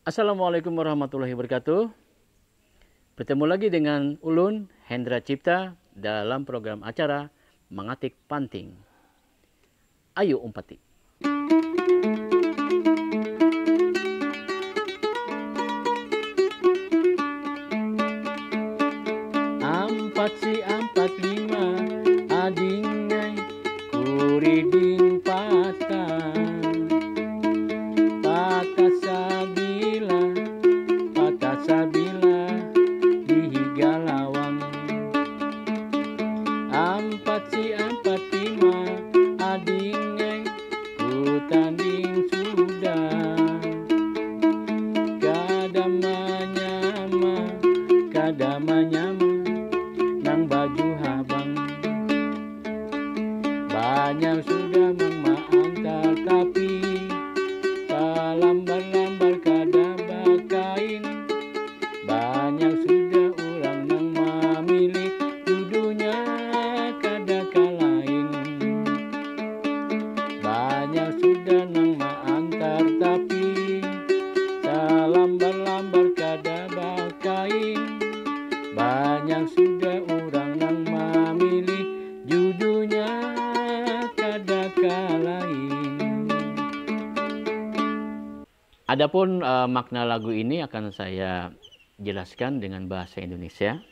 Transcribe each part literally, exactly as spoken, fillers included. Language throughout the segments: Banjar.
Assalamualaikum warahmatullahi wabarakatuh. Bertemu lagi dengan ulun, Hendra Cipta, dalam program acara Mangatik Panting. Ayu umpati. Ampat si ampat lima, adingai, kuriding patah. Patah sabilah, patah sabilah, di higa lawang. Ampat si ampat lima, adingai, kutanding sudah. Kada manyama, kada manyama, nang baju habang. Banyak sudah nang maantar, tapi talambar-lambar kada bakain. Banyak sudah urang nang mamilih, dudunya kada kalain. Banyak sudah nang maantar, tapi talambar-lambar kada bakain. Banyak sudah urang nang mamilih, judunya kada kalain. Adapun eh, makna lagu ini akan saya jelaskan dengan bahasa Indonesia.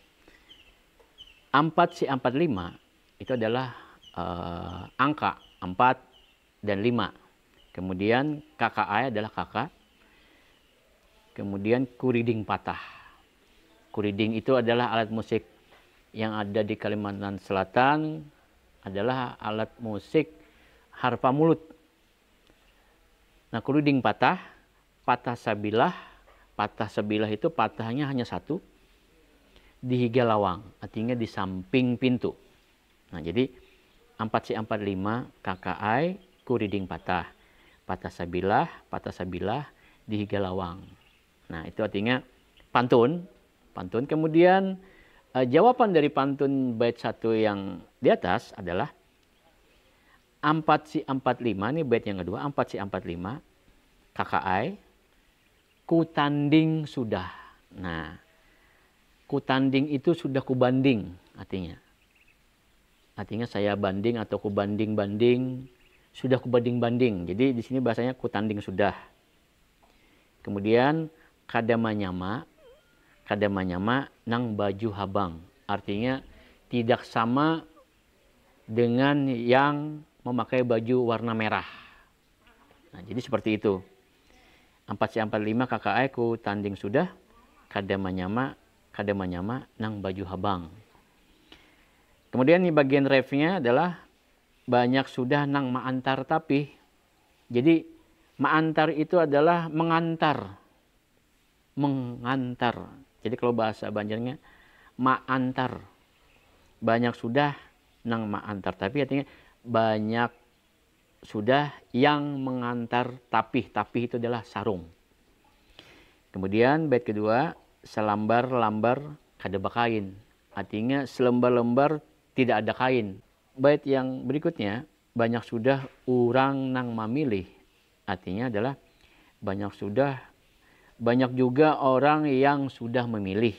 Ampat si ampat lima itu adalah eh, angka ampat dan lima. Kemudian K K I adalah kakak. Kemudian kuriding patah. Kuriding itu adalah alat musik yang ada di Kalimantan Selatan, adalah alat musik harpa mulut. Nah, kuriding patah, patah sabilah, patah sabilah itu patahnya hanya satu, di higa lawang, artinya di samping pintu. Nah, jadi ampat si ampat lima K K I, kuriding patah. Patah sabilah, patah sabilah, di higa lawang. Nah, itu artinya pantun. Pantun. Kemudian eh, jawaban dari pantun bait satu yang di atas adalah ampat si ampat lima, nih bait yang kedua, ampat si ampat lima, K K I, kutanding sudah. Nah, kutanding itu sudah kubanding artinya. Artinya saya banding atau kubanding-banding, sudah kubanding-banding. Jadi di sini bahasanya kutanding sudah. Kemudian kada manyama, kada manyama nang baju habang. Artinya tidak sama dengan yang memakai baju warna merah. Nah, jadi seperti itu. Ampat si ampat lima K K I kutanding sudah, kada manyama, kada manyama nang baju habang. Kemudian di bagian refnya adalah banyak sudah nang maantar tapi. Jadi maantar itu adalah mengantar, mengantar. Jadi kalau bahasa Banjarnya maantar. Banyak sudah nang maantar tapi artinya banyak sudah yang mengantar tapih. Tapih itu adalah sarung. Kemudian bait kedua, selambar-lambar kada bakain. Artinya selembar-lembar tidak ada kain. Bait yang berikutnya, banyak sudah urang nang mamilih. Artinya adalah banyak sudah, banyak juga orang yang sudah memilih.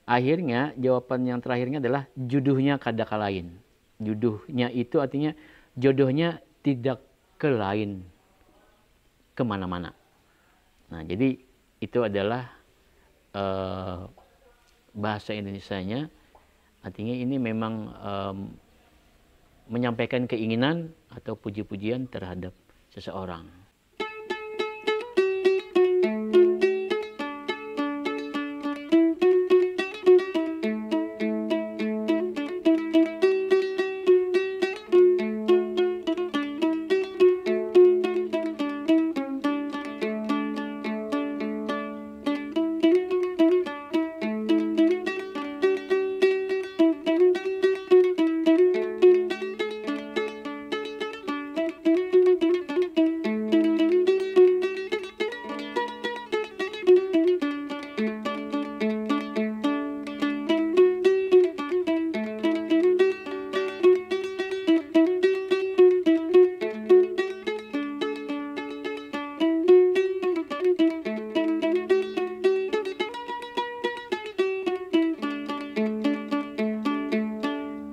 Akhirnya, jawaban yang terakhirnya adalah juduhnya kada kalain. Juduhnya itu artinya jodohnya tidak ke lain, kemana-mana. Nah, jadi itu adalah eh, bahasa Indonesianya. Artinya ini memang em, menyampaikan keinginan atau puji-pujian terhadap seseorang.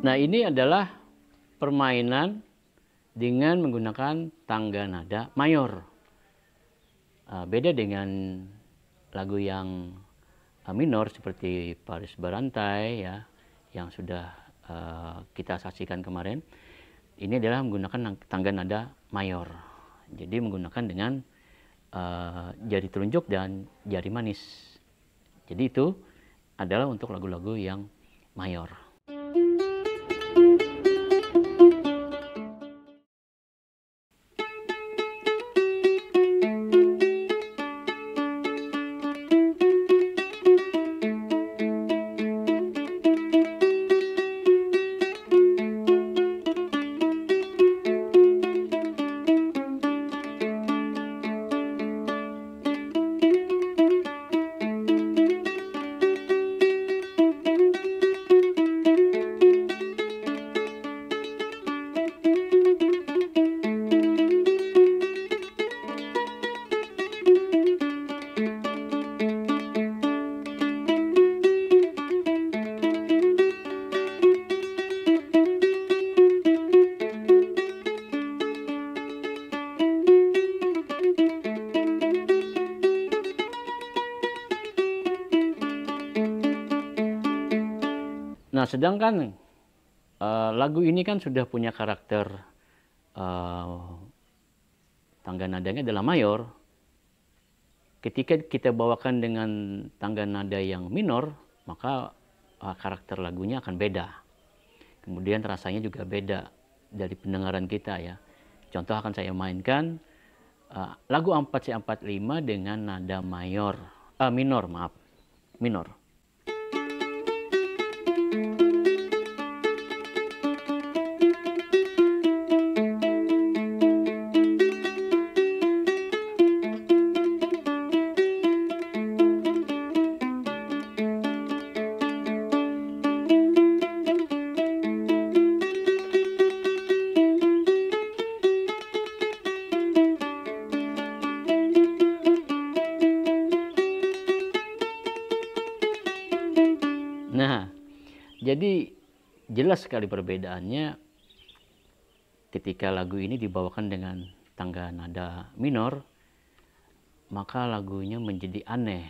Nah, ini adalah permainan dengan menggunakan tangga nada mayor. Uh, beda dengan lagu yang uh, minor seperti Paris Berantai, ya, yang sudah uh, kita saksikan kemarin. Ini adalah menggunakan tangga nada mayor. Jadi menggunakan dengan uh, jari telunjuk dan jari manis. Jadi itu adalah untuk lagu-lagu yang mayor. Nah, sedangkan uh, lagu ini kan sudah punya karakter uh, tangga nadanya adalah mayor. Ketika kita bawakan dengan tangga nada yang minor, maka uh, karakter lagunya akan beda. Kemudian rasanya juga beda dari pendengaran kita, ya. Contoh akan saya mainkan uh, lagu empat C empat lima dengan nada mayor, uh, minor, maaf, minor. Nah, jadi jelas sekali perbedaannya ketika lagu ini dibawakan dengan tangga nada minor, maka lagunya menjadi aneh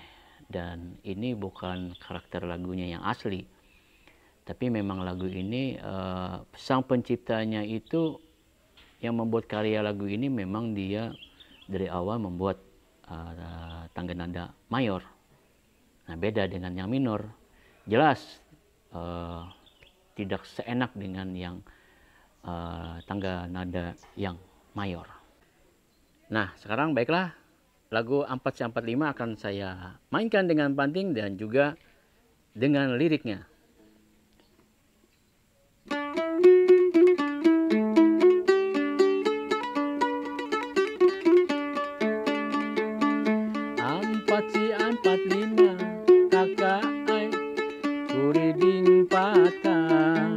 dan ini bukan karakter lagunya yang asli. Tapi memang lagu ini eh, sang penciptanya itu yang membuat karya lagu ini memang dia dari awal membuat eh, tangga nada mayor. Nah, beda dengan yang minor. Jelas eh, tidak seenak dengan yang eh, tangga nada yang mayor. Nah, sekarang baiklah, lagu empat C empat lima akan saya mainkan dengan panting dan juga dengan liriknya. Empat C empat lima, kakak ai, kuriding patah.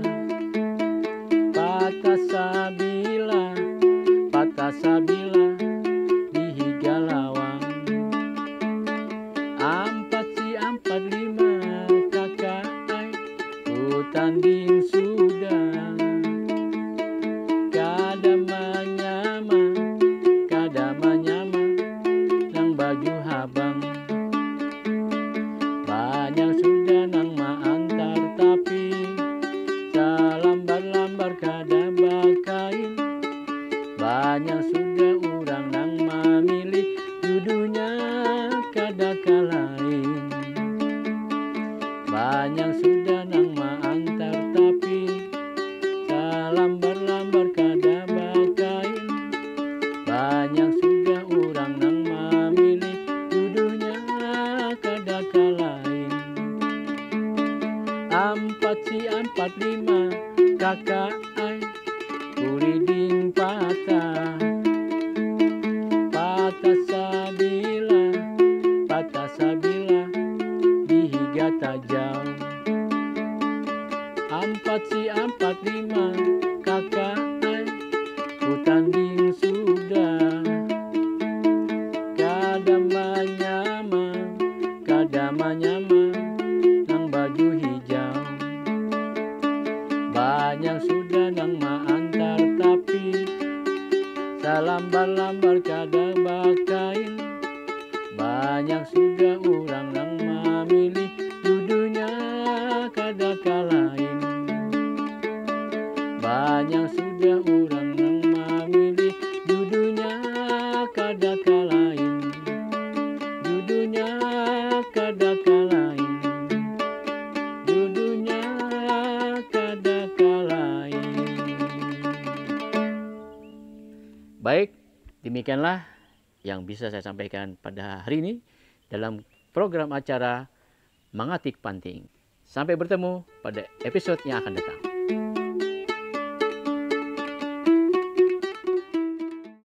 Patah sabilah, patah sabilah di higa lawang. Empat C empat lima, kakak ai, ku tanding sudah. Kada manyama, kada manyama nang baju habang. Banyak sudah nang maantar tapi salambar-lambar kada bakain. Banyak sudah urang nang mamilih, juduhnya kada kalain. Banyak sudah nang maantar tapi salambar-lambar kada bakain. Banyak sudah urang nang mamilih, juduhnya kada kalain. Empat C empat lima, kakak ai, kuriding patah. Patah sabilah, patah sabilah di higa tajam. Empat C empat lima, kakak ai, ku tanding sudah. Kada manyama, kada manyama nang baju hijau. Banyak Banyak sudah urang nang mamilih, dudunya kada kalain. Banyak sudah urang nang mamilih, dudunya kada kalain. Dudunya kada kalain. Dudunya kada kalain. Baik, demikianlah yang bisa saya sampaikan pada hari ini dalam program acara Mangatik Panting. Sampai bertemu pada episode yang akan datang.